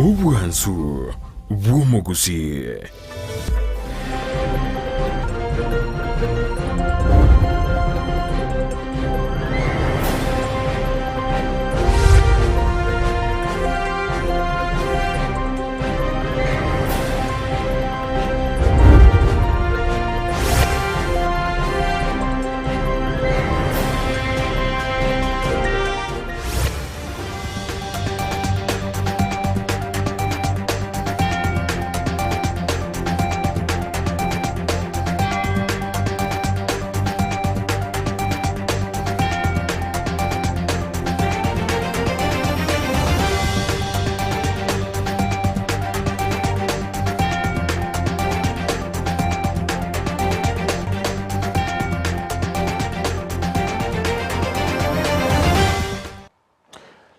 Obwansu bw'omogusii.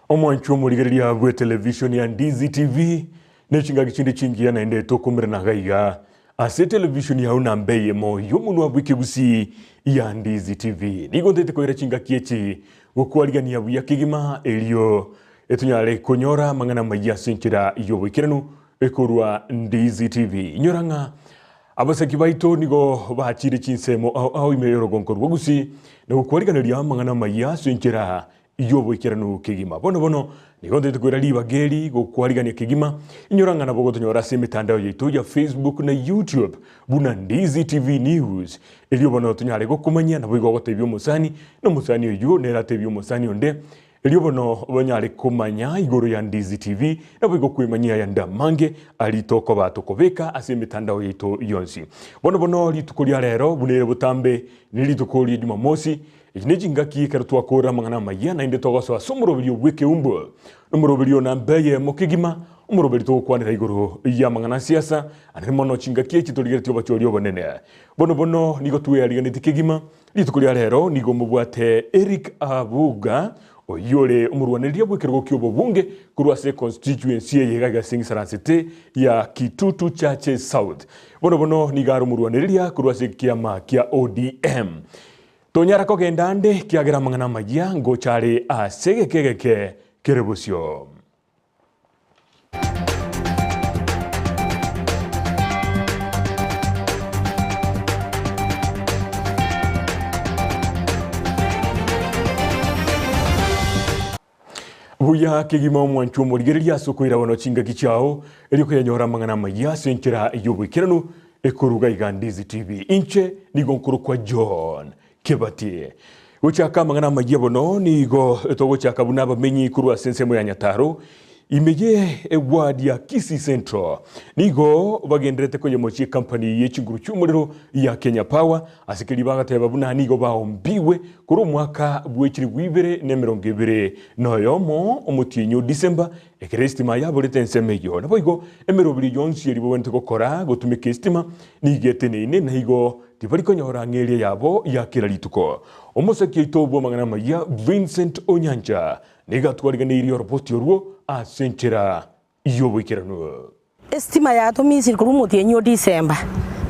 Omwanchwa omorigereria bw'etelevishoni ya Ndizi TV ne chingaki chinde chingiya naende tokomerana iga iga ase etelevishoni yao namba eyemo y'omonwa bw'ekegusii ya Ndizi TV. Nigo ntaete koira chingaki echi gokwarigania buya kegima erio etonyare konyora amang'ana amayia ase enchera y'oboikeranu ekorwa Ndizi TV. Inyora ng'a Abasaki baito nigo bachire chinsemo ao ao ime y'orogonko rwa Gusii na gokwariganeria amang'ana amayia ase enchera y'oboikeranu kegima. Bono bono nigo ntaete koira ribaga eri gokwarigania kegima, inyora ng'a nabo gotonyora ase emetandao yaito ya Facebook na YouTube buna Ndizi TV News, erio bono tonyare gokomanyia naboigo ogotebia omosani, na omosani oyio nere atebie omosani onde, Erio bono banyare komanya igoro ya Ndizi TV, naboigo kwemanyia ayande amange aria tokoba tokobeka ase emetandao yaito yonsi. Bono bono rituko ria rero buna ere botambe ne rituko ria Jumamosi, echi ne chingaki ekero twakorire amang'ana amayia naende togosoa ase omoroberio bw'ekeumbu. Nomoroberio namba eyemo kegima, omoroberio togokwanera igoro y'amang'ana a siasa, anene mono chingaki echi torigeretie obochori obonene. Bono bono nigo tweariganetie kegima Rituko ria rero nigo mobwate Eric Abuga, oyio ore omorwanereria bw'ekerogo ki'obobunge korwa ase econstituency eye iga ase engisaransete ya Kitutu Chache South. Bono bono nigo are omorwanereria korwa ase ekiama kia ODM. Tonyara kogenda ande ekiagera amang'ana amayia ngocha are ase egeka egeke kere bosio. Buya kegima omwanchwa omorigereria ase okoira bono chingaki chiao erio koyanyora amang'ana amayia ase enchera y'oboikeranu ekoruga iga Ndizi TV. Inche nigo nkorokwa John Kebati. Gochaka amang'ana amayia bono nigo togochaka buna abamenyi korwa ase ensemo ya Nyataro ime ye eward ya Kisii Central nigo bagenderete koyemochia ecompany ye chinguru chi'omorero ya Kenya Power ase keria bagateba buna nigo baombigwe korwa omwaka bwe chilifu ibere na emerongo ebere na oyomo omotienyi o December ekero estima yaborete ensemo eyio. Naboigo emeroberi yonsi eria babwenerete gokora gotumeka estima nigo eteneine naigo Tibari konyora ang'e eria yabo ya kera rituko. Omosaki oito bw'amang'ana amayia Vincent Onyancha nigo atwariganeirie oroboti orwo ase enchera y'oboikeranu. Esitima yatomisire korwa omotienyi o Disemba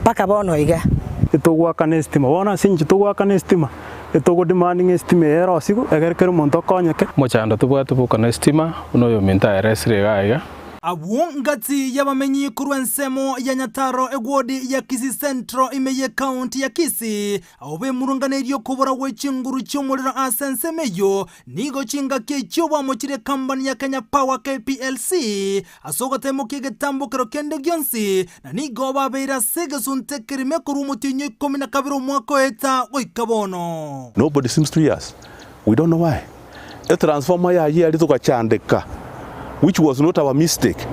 mpaka bono iga. Etogoakana esitima, bono ase eng'encho togoakana esitima, etogo demand ng'a esitima eye erosiwe, egere kera omonto okonyeke. Omochando tobwate bokana esitima buna oyominto aeresire iga iga. Abwo ngati y'abamenyi korwa ensemo ya Nyataro egwodi ya Kisii Central ime y'Ekaunti ya Kisii, abwo bemurunganeirie okobora gwe chinguru chi'omorero ase ensemo eyio, nigo chingaki echio bamochire ekambani ya Kenya Power KPLC ase ogotemokia egetambokero kende gionsi, na nigo babeire ase egesunte ekerime korwa omotienyi o ikomi na kabere omwaka oeta goika bono. Nobody seems to hear us, we don't know why. Etransformer yayia aria togachandeka which was not our mistake.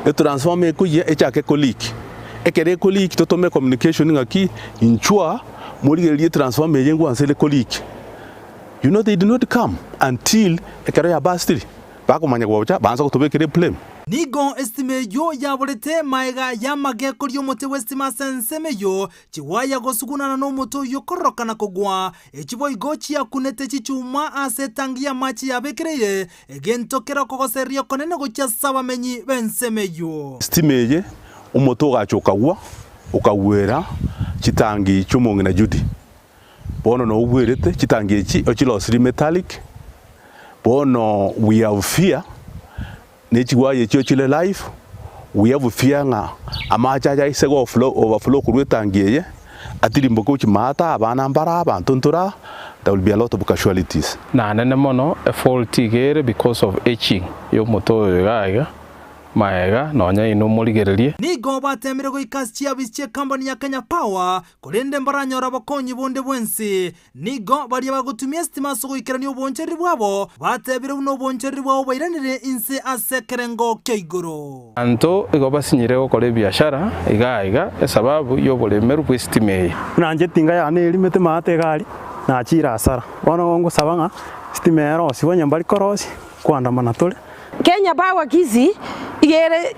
Etransformer ekoyia echake ko leak, ekero eko leak totome communication ng'aki inchwa morigererie etransformer eye ngwansa ere ko leak. You know they did not come until ekero ya burstire. Bakomanya gocha, baansa gotobekera eblame. Nigo estima eyio yaborete magega y'amageko ri'omote bw'estima ase ensemo eyio, chiwaya gosugunana nomote oyio kororokana kogwa, echi boigo chiakunete chichuma ase etangi y'amache yabekereire, egento kere okogosereria okonene gochia ase abamenyi b'ensemo eyio. Estima eye omote ogacha okagwa, okagwera chitangi chi'omong'ina Judy. Bono nougwerete chitangi echi ochilosirie metallic, bono we have fear. Ne chiwaya echio chire live, we have fear ng'a amache aya aise go flow overflow korwa etangi eye, atirimboke gochia maata, abana mbare abanto ntore aa, there will be a lot of casualties. Nanene mono efault iga ere because of aging ya omote oyo iga iga, maega nonya inwe morigererie. Nigo bateemire goika ase chiabisi chi'ekambani ya Kenya Power, korende mbaranyore obokonyi bonde bwensi. Nigo baria bagotumia esitima ase ogoikerania obonchereri bwabo batebire buna obonchereri bwabo bwairanire inse ase ekerengo kia igoro. Abanto igo basinyire gokora ebiashara iga iga esababu y'oboremeru bw'esitima eye. Buna inche etinga yane erimete maate egari, nachiire asara. Bono igo ngosaba ng'a esitima erosigwe onye mbari korosia, nkoandamana tore. Kenya Power Kisii iga ere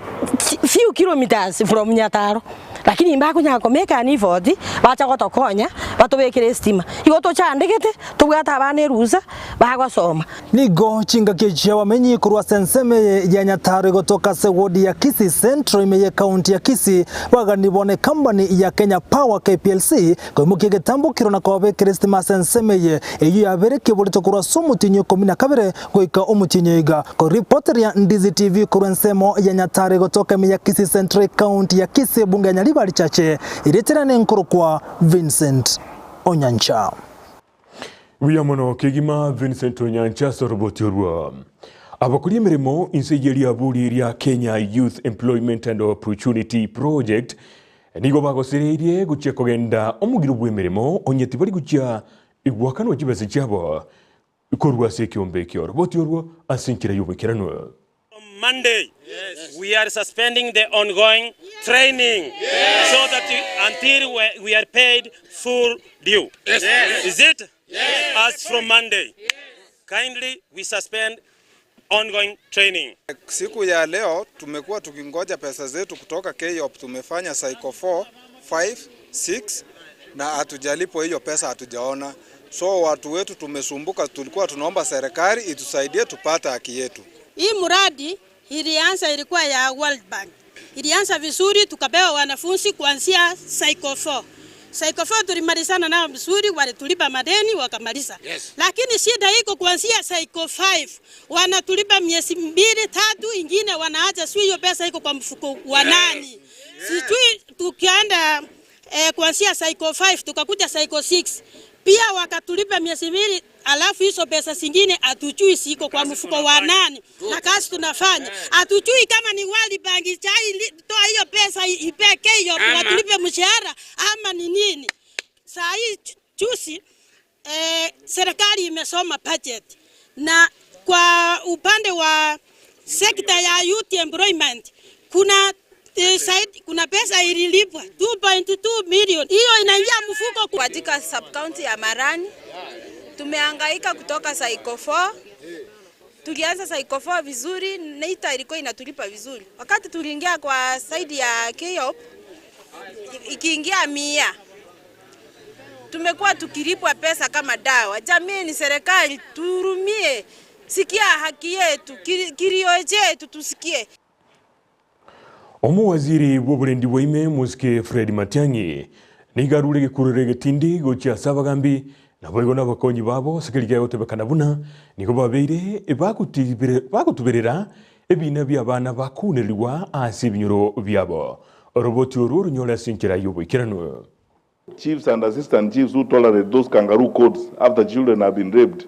few kilometers from Nyataro, lakini mbakonyara ko make an effort bacha gotokonya batobekere estima. Igo tochandegete, tobwate abana erusa bagosoma. Nigo chingaki echi chi'abamenyi korwa ase ensemo eye ya Nyataro egotoka ase ewodi ya Kisii Central ime y'ekaunti ya Kisii baganibwa n'ekambani ya Kenya Power KPLC Koimokia egetambokero na kobabekera esitima ase ensemo eye, eyio yabeire ekeborito korwa ase omotienyi o ikomi na kabere goika omotienyi oiga. Koripoteria Ndizi TV korwa ensemo ya Nyatare gotoka ime ya Kisii Central Ecounty ya Kisii ebunge ya Nyaribari Chache, erieta riane nkorokwa Vincent Onyancha. Buya mono kegima Vincent Onyancha ase oroboti orwo. Abakori emeremo inse ye riaburi ria Kenya Youth Employment and Opportunity Project nigo bagosereirie gochia kogenda omogiro bw'emeremo onye tibari gochia goakanwa chibesa chiabo korwa ase ekeombe ekio. Oroboti orwo ase enchera y'oboikeranu. From Monday, we are suspending the ongoing training so that until we are paid full due. Is it? As from Monday, kindly we suspend ongoing training. Siku ya leo tumekuwa tukingoja pesa zetu kutoka KYEOP. Tumefanya cycle 4, 5, 6 na hatujalipwa hiyo pesa, hatujaona. So watu wetu tumesumbuka, tulikuwa tunaomba serikali itusaidie tupate haki yetu. Hii mradi ilianza ilikuwa ya World Bank. Ilianza vizuri tukapewa wanafunzi kuanzia cycle 4. Cycle 4 tulimalizana nao vizuri, walitulipa madeni wakamaliza. Yes. Lakini shida iko kuanzia cycle 5 wanatulipa miezi mbili tatu, ingine wanaacha, sio hiyo pesa iko kwa mfuko wa nani? Yes. Sijui tukienda kuanzia cycle 5 tukakuja cycle 6 pia wakatulipa miezi mbili, alafu hizo pesa zingine hatujui ziko kwa mfuko wa nani, na kazi tunafanya hatujui kama ni World Bank chai toa hiyo pesa ipeke hiyo watulipe mshahara ama ni nini. Saa hii juzi serikali imesoma budget na kwa upande wa sekta ya youth employment kuna said, kuna pesa ililipwa 2.2 million, hiyo inaingia mfuko. Katika sub county ya Marani tumehangaika kutoka cycle 4. Tulianza cycle 4 vizuri, NITA ilikuwa inatulipa vizuri. Wakati tuliingia kwa side ya KYEOP ikiingia 100, tumekuwa tukilipwa pesa kama dawa. Jamii ni serikali, tuhurumie, sikia haki yetu, kilio chetu tusikie. Omowaziri bw'oborendi bwaime Mosike Fred Matiang'i nigo arure gekurero egetindi gochia ase abagambi naboigo nabakonyi babo ase keria kiagotebekana buna nigo babeire bagotuberera ebina bi'abana bakunerigwa ase ebinyoro biabo. Oroboti orwo ronyore ase enchera y'oboikeranu. Chiefs and assistant chiefs who tolerate those kangaroo courts after children have been raped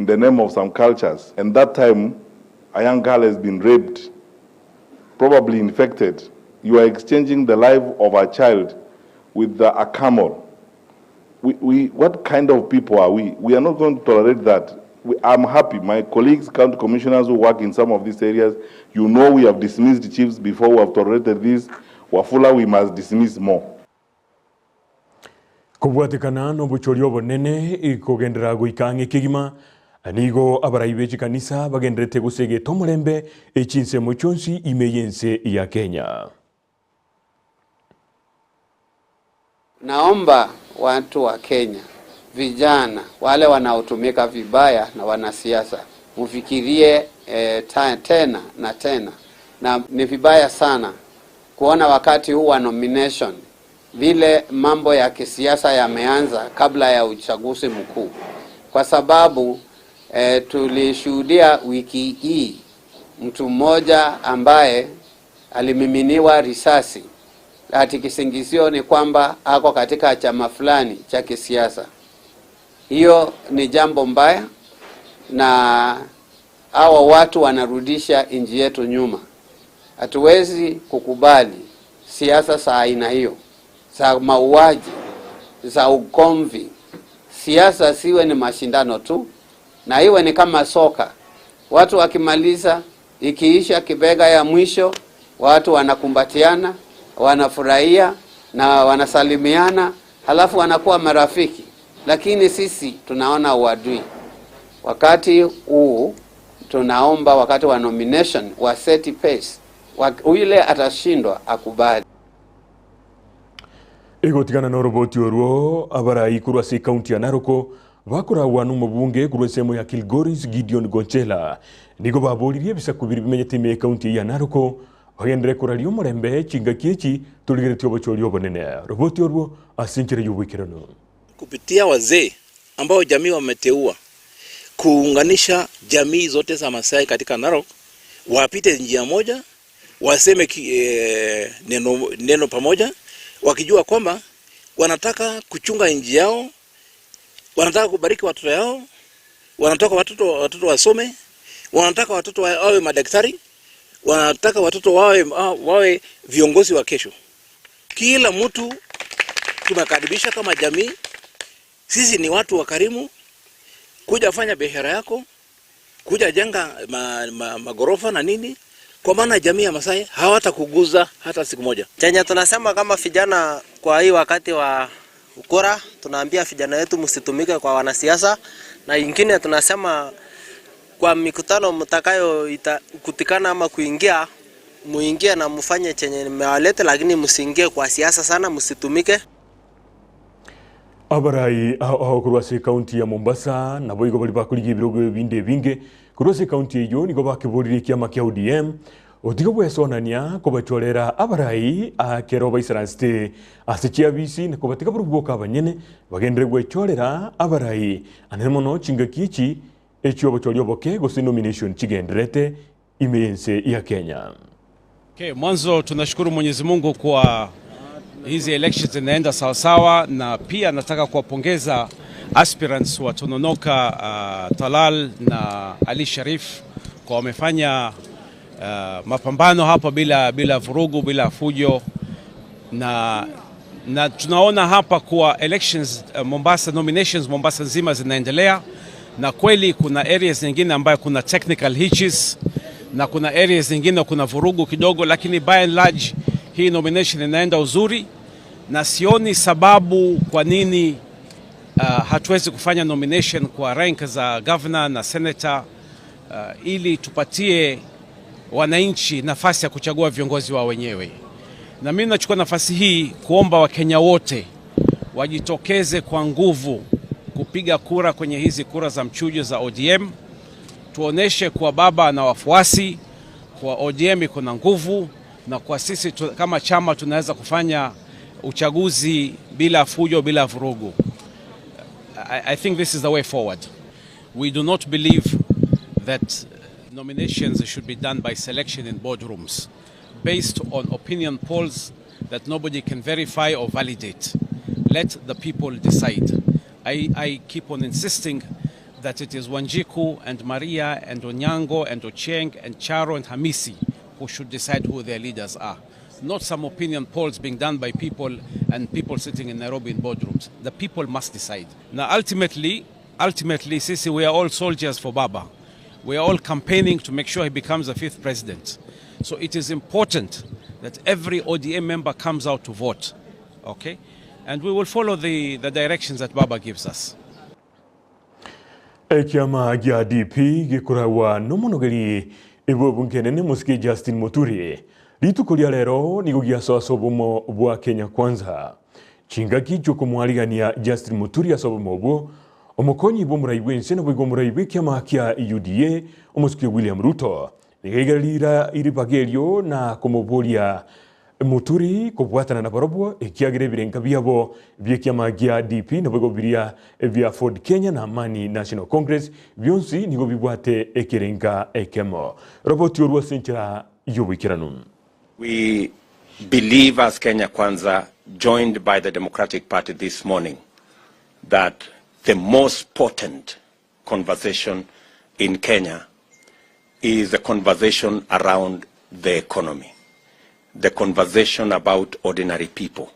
in the name of some cultures. And that time, a young girl has been raped, probably infected. You are exchanging the life of a child with a camel. What kind of people are we? We are not going to tolerate that. I'm happy. My colleagues, county commissioners who work in some of these areas, you know we have dismissed chiefs before we have tolerated this. Wafula, we must dismiss more. Kobwatekana nobochori obonene kogenderera goika ang'e kegima nigo abarai be chikanisa bagenderete gosegeta omorembe echinsemo chionsi ime y'ense ya Kenya. Naomba watu wa Kenya, vijana wale wanaotumika vibaya na wanasiasa, mfikirie tena na tena. Na ni vibaya sana kuona wakati huu wa nomination vile mambo ya kisiasa yameanza kabla ya uchaguzi mkuu, kwa sababu tulishuhudia wiki hii mtu mmoja ambaye alimiminiwa risasi ati kisingizio ni kwamba ako katika chama fulani cha kisiasa. Hiyo ni jambo mbaya, na hawa watu wanarudisha nchi yetu nyuma. Hatuwezi kukubali siasa za aina hiyo, za mauaji, za ugomvi. Siasa siwe ni mashindano tu, na iwe ni kama soka. Watu wakimaliza, ikiisha kibega ya mwisho, watu wanakumbatiana, wanafurahia na wanasalimiana, halafu wanakuwa marafiki. Lakini sisi tunaona uadui. Wakati huu tunaomba, wakati wa nomination wa set pace, yule atashindwa akubali. Egotigana na oroboti orwo abarai korwa ase ekaunti ya Narok bakoragwa na omobunge korwa ensemo ya Kilgoris Gideon Gonchela nigo baboririe ebisaku biria bimenyete ime ekaunti eye ya Narok bagenderere koraria omorembe chingaki echi torigeretie obochori obonene. Roboti orwo ase enchera y'oboikeranu. Kupitia wazee ambao jamii wameteua kuunganisha jamii zote za Masai katika Narok, wapite njia moja, waseme ki, eh, neno, neno pamoja, wakijua kwamba wanataka kuchunga nchi yao, wanataka kubariki watoto yao, wanataka watoto watoto wasome, wanataka watoto wawe madaktari, wanataka watoto wawe, wawe viongozi wa kesho. Kila mtu tumekaribisha kama jamii. Sisi ni watu wakarimu, kuja fanya biashara yako, kuja jenga ma, ma, magorofa na nini, kwa maana jamii ya Masai hawatakuguza hata siku moja. Chenye tunasema kama vijana kwa hii wakati wa ukora, tunaambia vijana wetu msitumike kwa wanasiasa, na ingine tunasema kwa mikutano mtakayo kutikana ama kuingia, muingie na mfanye chenye nimewaleta, lakini msiingie kwa siasa sana, msitumike. Abarai ao ao korwa ase ekaunti ya Mombasa naboigo baria bakorigia ebirogo ebinde ebinge korwa ase ekaunti eyio nigo bakeboririe ekiama kia ODM otiga bwesonania kobachorera abarai akero baisaransete ase chiabisi na kobatiga barobwo boka abanyene bagenderere gwechorera abarai anene mono chingaki echi echiobochori oboke gose nomination chigendererete ime y'ense ya Kenya. Okay, mwanzo tunashukuru Mwenyezi Mungu kwa hizi elections zinaenda sawasawa, na pia nataka kuwapongeza aspirants wa Tononoka Talal na Ali Sharif kwa wamefanya mapambano hapa bila, bila vurugu bila fujo na, na tunaona hapa kuwa elections Mombasa nominations Mombasa nzima zinaendelea, na kweli kuna areas nyingine ambayo kuna technical hitches na kuna areas nyingine kuna vurugu kidogo, lakini by and large hii nomination inaenda uzuri, na sioni sababu kwa nini hatuwezi kufanya nomination kwa rank za governor na senator ili tupatie wananchi nafasi ya kuchagua viongozi wao wenyewe. Na mimi nachukua nafasi hii kuomba Wakenya wote wajitokeze kwa nguvu kupiga kura kwenye hizi kura za mchujo za ODM. Tuoneshe kuwa baba na wafuasi kwa ODM iko na nguvu, na kwa sisi tu, kama chama tunaweza kufanya uchaguzi bila fujo, bila vurugu. I think this is the way forward. We do not believe that nominations should be done by selection in boardrooms based on opinion polls that nobody can verify or validate. Let the people decide. I keep on insisting that it is Wanjiku and Maria and Onyango and Ochieng and Charo and Hamisi who should decide who their leaders are. Not some opinion polls being done by people and people sitting in Nairobi in boardrooms. The people must decide. Now, ultimately, ultimately, Sisi, we are all soldiers for Baba. We are all campaigning to make sure he becomes the fifth president. So it is important that every ODM member comes out to vote. Okay? And we will follow the directions that Baba gives us. Ekiama gia DP gekoragwa nomonogeri ebobunge nene mosike Justin Muturi rituko ria rero nigo giasoa ase obomo bwa Kenya Kwanza chingaki chiokomwarigania Justin Muturi ase obomo obwo omokonyi bwa omorai bwa ense naboigo omorai bwa ekiama kia UDA omosike William Ruto nigo aigarerira ribaga erio na komoboria Muturi kobwatana nabarobwo, ekiagera ebirenka biabo bi'ekiama gia DP naboigo biria bia Ford Kenya na Amani National Congress bionsi nigo bibwate ekerenka ekemo. Roboti orwo ase enchera y'oboikeranu. We believe as Kenya Kwanza joined by the Democratic Party this morning that the most potent conversation in Kenya is the conversation around the economy, the conversation about ordinary people,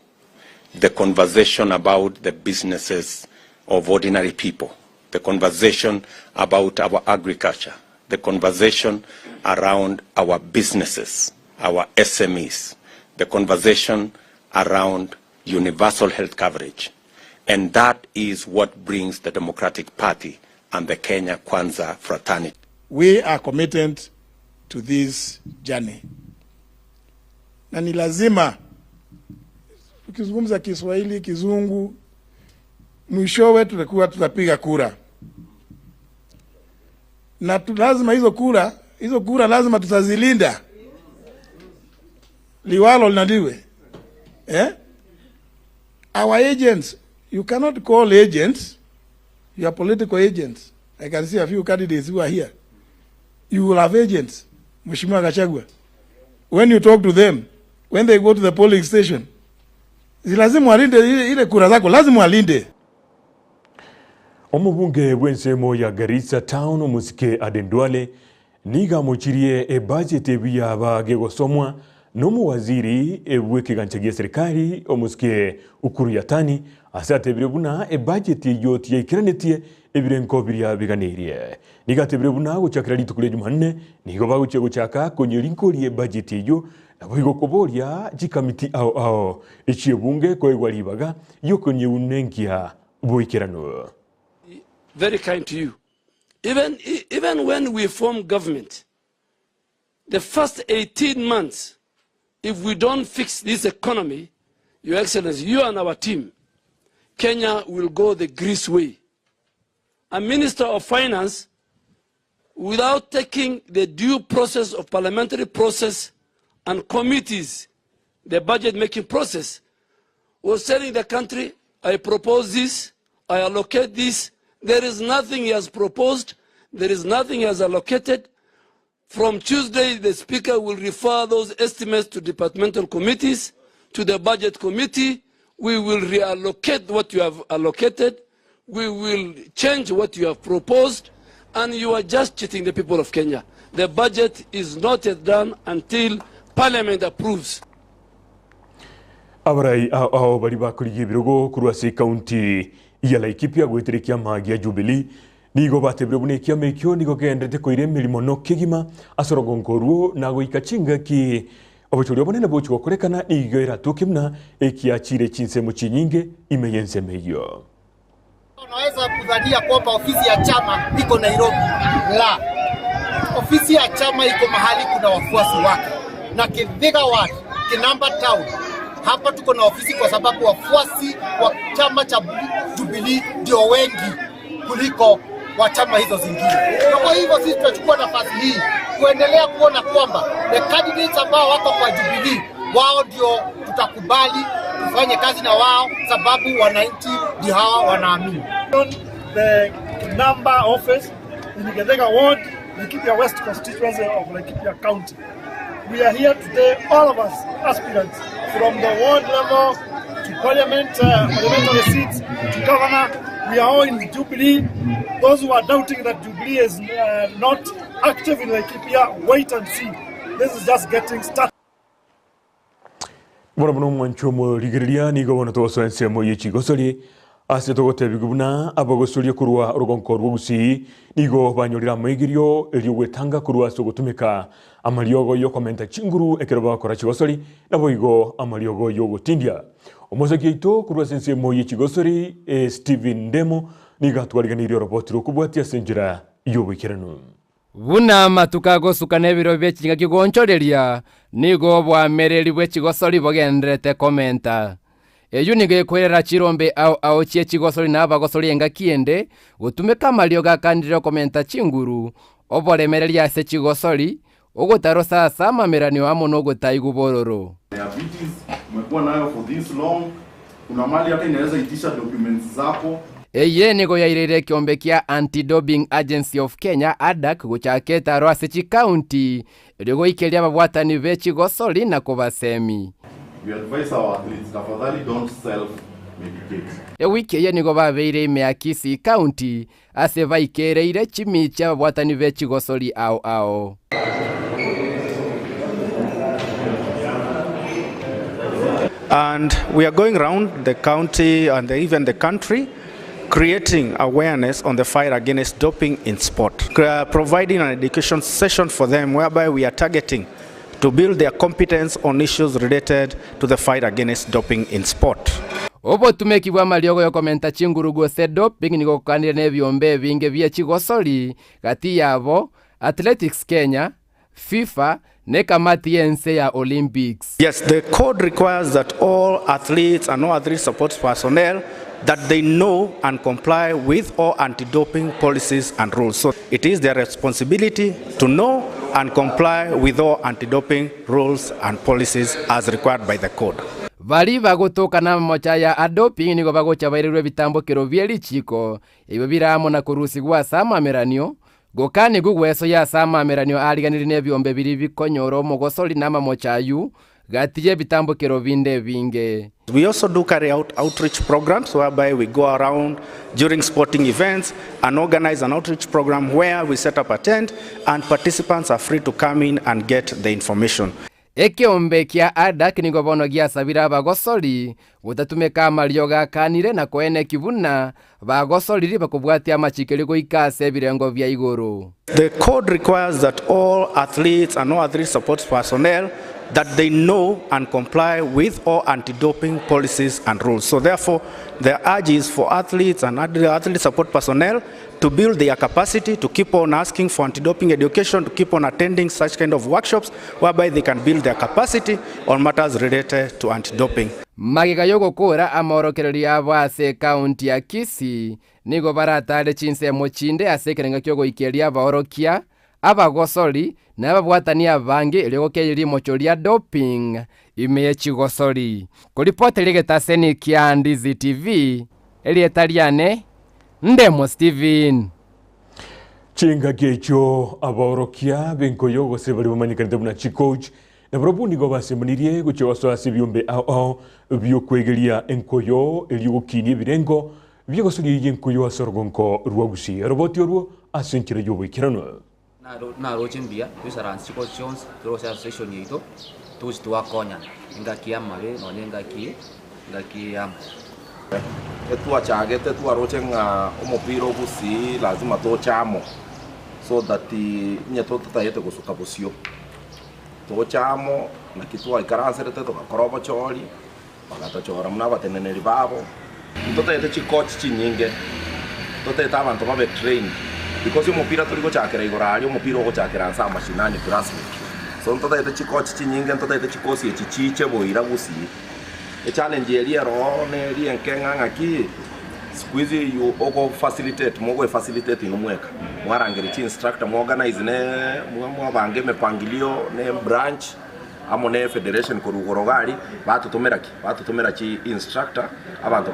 the conversation about the businesses of ordinary people, the conversation about our agriculture, the conversation around our businesses, our SMEs, the conversation around universal health coverage. And that is what brings the Democratic Party and the Kenya Kwanza fraternity. We are committed to this journey, na ni lazima ukizungumza Kiswahili, Kizungu, mwishowe tutakuwa tutapiga kura na tu, lazima hizo kura hizo kura lazima tutazilinda, liwalo na liwe eh? Our agents, you cannot call agents your political agents. I can see a few candidates who are here. You will have agents, Mheshimiwa Gachagua. When you talk to them, when they go to the polling station, si lazima walinde ile, ile kura zako, lazima walinde. Omobunge bw'ensemo ya Garissa Town omosike Aden Duale nigo amochirie ebudget ebiya gegosomwa n'omowaziri bw'ekegancha gia serikali omosike Ukur Yatani ase atebire buna ebudget eyio tiyaikeranetie ebirenko biria biganeirie. Nigo atebire buna gochakera rituko ria Jumanne nigo bagochia gochaka konyerinkoria ebudget eyio naboigo koboria chikamiti ao ao echi'ebunge koegwa ribaga riokonyeunenkia boikeranu. Very kind to you. Even, even when we form government, the first 18 months, if we don't fix this economy, Your Excellency, you and our team, Kenya will go the Greece way. A Minister of Finance, without taking the due process of parliamentary process and committees, the budget making process, was telling the country, I propose this, I allocate this. There is nothing he has proposed, there is nothing he has allocated. From Tuesday, the Speaker will refer those estimates to departmental committees, to the budget committee. We will reallocate what you have allocated. We will change what you have proposed. And you are just cheating the people of Kenya. The budget is not yet done until Parliament approves. Abarai ao ao baria bakorigia ebirogo korwa ase ekaunti ya Laikipia goetera ekiama gia Jubilee nigo batebire buna ekiama ekio nigo kegenderete koira emerimo mono kegima ase orogongo orwo na goika chingaki obochori obonene bochi gokorekana nigo eratoke buna ekiachire chinsemo chinyinge ime y'ensemo eyio. Unaweza kudhania kwamba ofisi ya chama iko Nairobi. La, ofisi ya chama iko mahali kuna wafuasi wake, na Kithiga Ward, Kinamba Town, hapa tuko na ofisi kwa sababu wafuasi wa chama cha Jubilee ndio wengi kuliko wa chama hizo zingine. Na kwa hivyo sisi tutachukua nafasi hii kuendelea kuona kwamba the candidates ambao wako kwa Jubilee wao ndio tutakubali tufanye kazi na wao, sababu wananchi ndio hawa wanaamini. The number office in Githaiga Ward, Laikipia West constituency of Laikipia County. We are here today, all of us aspirants, from the ward level to parliament, parliamentary seats, to governor. We are all in Jubilee. Those who are doubting that Jubilee is not active in Laikipia, wait and see. This is just getting started. Bono buna omwancho omorigereria nigo bono togosoa ensemo ye chigosori ase togotebigwa buna abagosoria korwa orogonko rwa Gusii nigo banyorire amaigerio erio gwetanga korwa ase ogotumeka amariogo yokomenta chinguru ekero bagokora chigosori naboigo amariogo yogotindia. Omosaki oito korwa ase ensemo ye chigosori Stephen Ndemo nigo atwariganirie oroboti rokobwatia ase enchera yoboikeranu. Buna amatuko agosuka na ebiro bie chingaki goonchoreria, nigo oboamereri bwe chigosori bogendererete komenta. Eyio nigo ekoirera chirombe ao ao chie chigosori na abagosori engaki ende, gotumeka amariogo akanire okomenta chinguru, oboremereria ase chigosori, ogotarosa ase amameranio amo nogotaigwa bororo. Umekuwa nayo for this long, kuna mali hata inaweza itisha documents zako. Eye nigo yaireire ekeombe kia Anti-Doping Agency of Kenya, ADAK, gochaka etaro ase chikaunti erio goikeria ababwatani be chigosori na kobasemi. We advise our athletes, tafadhali don't self medicate. Ewiki eye nigo babeire ime ya Kisii County ase baikereire chimichi ababwatani be chigosori ao ao. And we are going round the county and the, even the country creating awareness on the fight against doping in sport, providing an education session for them whereby we are targeting to build their competence on issues related to the fight against doping in sport. Obotumeki bw'amariogo y'okomenta chinguru gose doping nigo gokanire nebiombe ebinge bie chigosori gati yabo, Athletics Kenya, FIFA, na ekamati y'ense ya Olympics. Yes, the code requires that all athletes and all athlete support personnel that they know and comply with all anti-doping policies and rules. So it is their responsibility to know and comply with all anti-doping rules and policies as required by the code. Baria bagotoka namamocho aya a doping nigo bagocha bairerwe ebitambokero bie richiiko, ebio bire amo na korusigwa ase amameranio, Gokanigwa gwesoyia ase amaameranio aariganirie nebiombe biria bikonyora omogosori na amamocho ayio, gati y'ebitambokero binde ebinge. We also do carry out outreach programs whereby we go around during sporting events and organize an outreach program where we set up a tent and participants are free to come in and get the information. Ekeombe kia Adak nigo bono giasabire abagosori gotatumeka amariogo akanire na koeneki buna bagosoriri bakobwatia amachiko erio goika ase ebirengo bia igoro. The code requires that all athletes and all athlete support personnel that they know and comply with all anti-doping policies and rules. So therefore, the urge is for athletes and athlete support personnel to build their capacity, to keep on asking for anti-doping education, to keep on attending such kind of workshops whereby they can build their capacity on matters related to anti-doping. Magega y'ogokoora amorokererio abo ase ekaunti ya Kisii, nigo baratare chinsemo chinde ase ekerengo ki'ogoikeria abaorokia, abagosori, na ababwatani abange erio gokeria rimocho ria doping ime ye chigosori. Koripoteria egetaseni kia Ndizi TV, erieta riane Ndemo Steven. Chingaki echio abaorokia b'enkoyo gose baria bamanyekanete buna chicoach nabarabwo nigo basemanirie gochia gosoa ase ebiombe ao ao bi'okwegeria enkoyo erio gokinia ebirengo bi'egosoria eyio enkoyo ase orogonko rwa Gusii. Oroboti orwo ase enchera y'oboikeranu. Naroche mbuya toisaranse chikosi chionsi torose association yaito togochi twakonyana engaki y'amabe nonye engaki engaki y'amaya. Etwachagete twaroche ng'a omopira o Gusii lazima toche amo so that onye totagete gosuka bosio, toche amo naki twaikaranserete togakora obochori, bagatochora buna abateneneri babo. Ntotagete chicoach chinyinge, ntotagete abanto babe trained because omopira tori gochakera igoro aria, omopira ogochakera nse amashinani grassroot. So ntotagete chicoach chinyinge, ntotagete chikosi echi chiche boira Gusii. Echallenge eria ero neri enke ng'a ng'aki siku hizi you ogo facilitate mogoe facilitate inwe mweka mwarangeria chi instructor mwa organize ne mwabanga emepangilio ne branch amo ne federation korwa igoro iga aria batotomera ki? Batotomera chi instructor abanto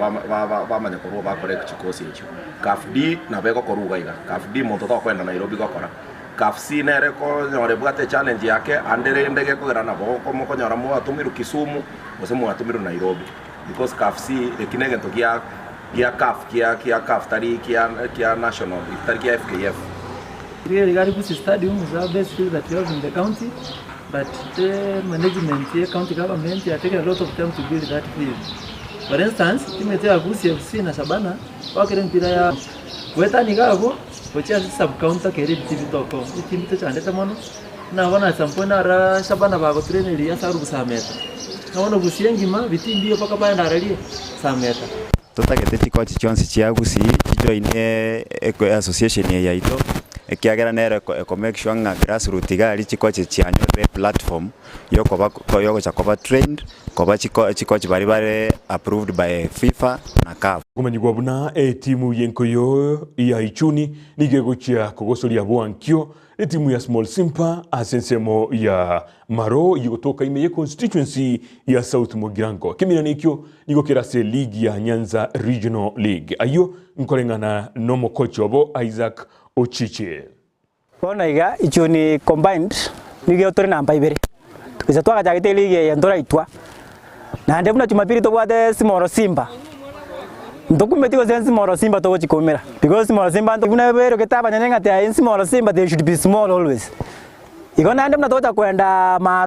bamanya korwa bakore chikosi echio. Caf D nabo egokorwa iga iga, Caf D monto tokoenda Nairobi gokora. Caf C nere konyora ebwate echallenge yake ande rende gekogera nabo mokonyora mwatomirwe Kisumu gose mwatomirwe Nairobi because Caf C eki negento gia gia Caf kia kia Caf tari kia kia national tari kia FKF. Really gari Gusii Stadium is our best field that we have in the county but the management ye county government ya taken a lot of time to build that field. For instance, timu yetu ya Gusii FC na Shabana bakire mpira ya goetania iga abwo gochia ase sub county ekero ebiti bitoko etimu tochandete mono buna bono at some point nara Shabana bagotraineria ase arubu Sameta. Na bono Gusii engima biti mbiyo mpaka baende ararie Sameta. Totagete chikochi chionsi chia Gusii chijoinie association eye yaito, ekiagera nere eko make sure ng'a grassroot iga aria chikochi chianyorire eplatform yokoba yogocha koba trained, koba chikochi baria bare approved by FIFA na CAF. Komanyigwa buna etimu y'enkoyo ya Ichuni nigo egochia kogosoria bwankio etimu ya Small Simba ase ensemo ya Maro yigotoka ime ye constituency ya South Mugirango. Ekeminano ekio nigo kere ase ligi ya Nyanza Regional League. Ayio nkoreng'ana nomokochi obo Isaac Ochiche. Bono iga Ichuni Combined nigo tore namba ibere, gose twagachagete eligi eye ntoraitwa, naende buna Jumapili tobwate Small Simba, ntokumeti gose Small Simba togochi koumera, because Small Simba buna berogete abanyene ng'a they are in Small Simba they should be small always. Igo naende buna togocha koenda maaro.